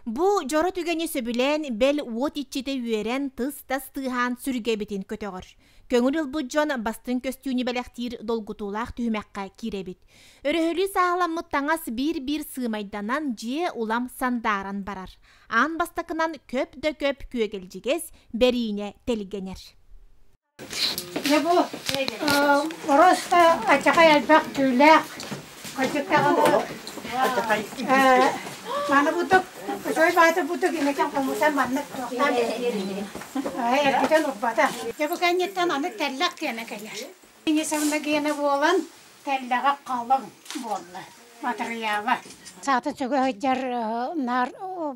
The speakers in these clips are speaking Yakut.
Бу дьоро түгэни сөбүлээн, бэл уот иччитэ үөрэн, тыс-тас тыаһаан сүргэбитин көтөҕөр. Көҥүл ылбыт дьон бастыҥ көстүүнү бэлэхтиир долгутуулаах түһүмэххэ киирэбит. Өрөһөлүү сааһыламмыт таҥас биир-биир сыымайданан дьиэ улам сандааран барар. Аан бастакынан көп да көп күөгэлдьигэс бэриинэ тэлгэнэр. Дьэ бу просто ачахай элбэх түүлээх кырдьыктаҕына маны бутук Той баата бутук инекэн хомусан маннык туохтаан эргитэн урбата. Дьэ бу кэнниттэн аны тэллэх гиэнэ кэлэр. Инесовна гиэнэ буолан тэллэҕэ халыҥ буолла матырыйаала. Саата сөгө сылдьар наар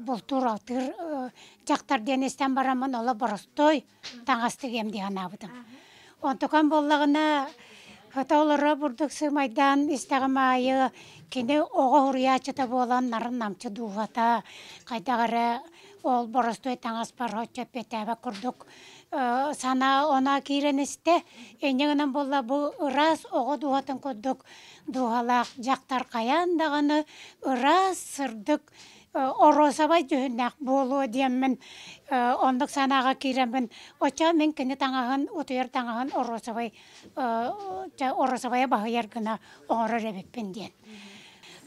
бултуур-алтыыр дьахтар диэн истэн бараммын оло боростуой таҥас тигиэм дии санаабытым. Онтукам буоллаҕына, хата олоро бурдук сыымайдаан истэҕим аайы кини оҕо уһуруйааччыта буолан нарын-намчы дууһата хайдах эрэ ол боростуой таҥаспар соччо эппиэттээбэт курдук санаа оноо киирэн истэ. Инньэ гынан буолла бу ыраас оҕо дууһатын курдук дууһалаах дьахтар хайаан даҕаны ыраас, сырдык оруосабай дьүһүннээх буолуо диэммин оннук санааҕа киирэммин оччо мин кини таҥаһын утуйар таҥаһын оруосабай оруосабайа баһыйар гына оҥорор эбиппин диэн.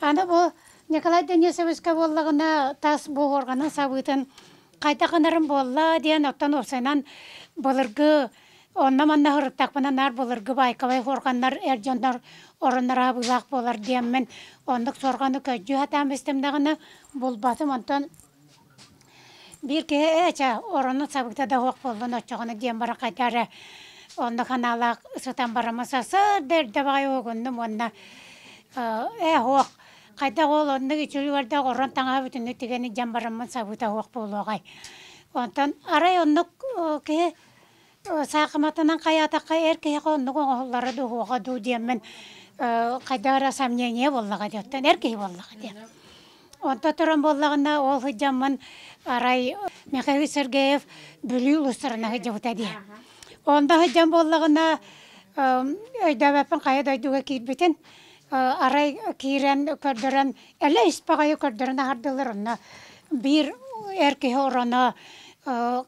Аны бу Николай Денисовичка буоллаҕына тас буһуорҕанын сабыытын хайдах гынарым буолла диэн оттон уопсайынан былыргы Онно-манна сырыттахпына наар былыргы байкалай суорҕаннар эр дьоннор оронноро абыылаах буолар диэммин оннук суорҕаны көрдүү сатаан истим даҕаны булбатым. Онтон биир киһи ээ чэ оронун сабыыта да суох буоллун оччоҕуна диэн баран хайдах эрэ оннук санаалаах сытан бараммын сарсыарда эрдэ баҕайы уһугуннум уонна ээ суох хайдах ол оннук үчүгэй орон таҥаһа бүтүннүү тигэн илдьэн бараммын сабыыта суох буолуоҕай. Онтон арай оннук киһи Саахыматынан хайаатахха эр киһиэхэ оннук оҥоһуллара дуу, дуу диэммин хайдах эрэ сомнение буоллаҕа дии, оттон эр киһи буоллаҕа дии. Онто туран буоллаҕына ол сылдьаммын арай Михаил Сергеев Бүлүү улуустарына сылдьыбыта дии. Онно сылдьан буоллаҕына өйдөөбөппүн хайа дойдуга киирбитин арай киирэн көрдөрөн элэ испэҕэйи көрдөрөн аһардылар онно биир эр киһи ороно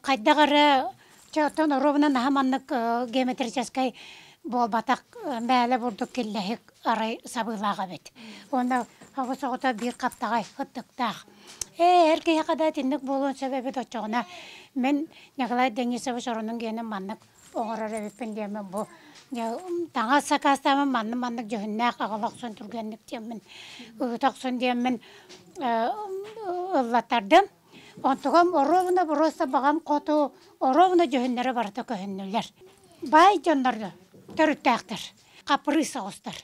хайдах эрэ Чэ, оттон оруобуна наһаа маннык геометрическай буолбатах мээлэ бурдук киллэһик арай сабыылаах эбит. Уонна хабыс оҕото биир хаптаҕай ытыктаах. Ээ, эр киһиэхэ да итинник буолуон сөп эбит оччоҕуна мин Николай Денисович оронун гиэнин маннык оҥорор эбиппин диэммин бу таҥас сакаастааммын маннык-маннык дьүһүннээх аҕала охсон түргэнник диэммин ыыта охсон диэммин ыллаттардым. Онтугам оруобуна боруоста баҕам хоту оруобуна дьүһүннэрэ барыта көһүннүлэр. Баай дьоннор төрүттээхтэр, хаппырыыс соҕустар.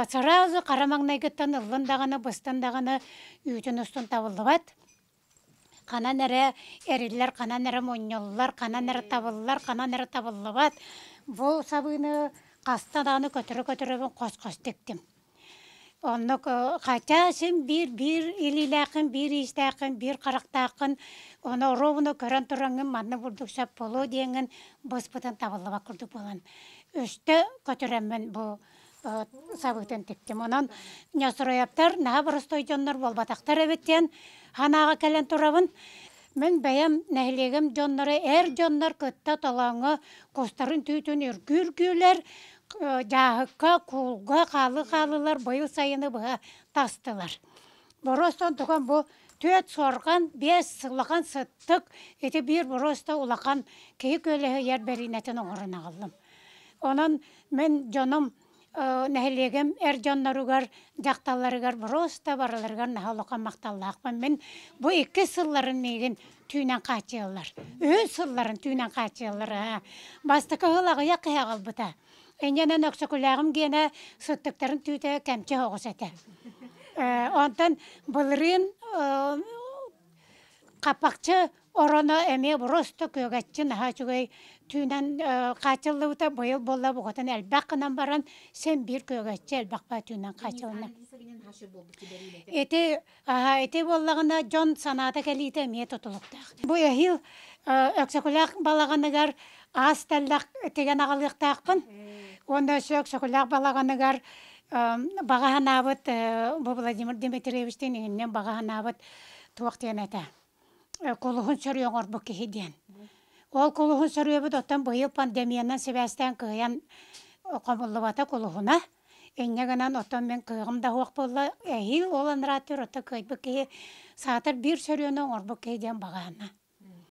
Сразу хара маҥнайгыттан ыллын даҕаны, быстан даҕаны үүтүн устун табыллыбат. Ханан эрэ эриллэр, ханан эрэ мунньуллар, ханан эрэ табыллар, ханан эрэ табыллыбат. Бу сабыыны хаста даҕаны көтөрө-көтөрөбүн хос-хос тиктим. Оннук хотя син биир биир илиилээххин, биир иистээххин, биир харахтааххын, ону оруобуна көрөн тураҥҥын манна бурдук сөп буолуо диэҥҥин быспытын табыллыбат курдук буолан өстө көтүрэммин бу сабыытын тиктим. Онон Ньосуруйаптар наһаа боростуой дьоннор буолбатахтар эбит диэн санааҕа кэлэн турабын. Мин бэйэм нэһилиэгим дьонноро эр дьоннор кытта толооҥҥо кустарын түүтүн үргүүр-гүүлэр, дьааһыкка, куулга хаалы-хаалылар быйыл сайыны быһа тастылар. Боруостан туган бу түөрт суорҕан, биэс улахан сыттык, ити биир боруоста улахан киһи күөлэһийэр бэриинэтин оҥорон аҕаллым. Онон мин дьонум нэһилиэгим эр дьонноругар, дьахталларыгар боруоста барыларыгар наһаа улахан махталлаахпын. Мин бу иккис сылларын миигин түүнэн хааччыйаллар. Үһүс сылларын түүнэн хааччыйаллар. Бастакы сыл аҕыйах киһи аҕалбыта. Инньэнэн Өксөкүлээҕим гиэнэ сыттыктарын түүтэ кэмчи оҕус этэ. Онтон былырыын Хаппахчы ороно эмиэ просто күөгэччи наһаа үчүгэй түүнэн хааччыллыбыта быйыл буолла букатын элбэх гынан баран син биир күөгэччи элбэх баа түүнэн хааччылынна. Ити ити буоллаҕына дьон санаата кэлиитэ эмиэ тутулуктаах. Бу эһиил Өксөкүлээх балаҕаныгар аас тэллэх тигэн аҕалыахтаахпын. Уонна өссө Өксөкүлээх балаҕаныгар баҕа санаабыт бу Владимир Дмитриевичтиин иҥиннэн баҕа санаабыт. Туох диэн этэ? Кулуһун сөрүө оҥорбут киһи диэн. Ол кулуһун сөрүөбүт оттон быйыл пандемиянан сибээстээн кыайан хомуллубата кулуһуна. Инньэ гынан оттон мин кыаҕым да суох буолла. Эһиил ол анараа оттон кыайбыт киһи саатар биир сөрүөнү оҥорбут киһи диэн баҕаана.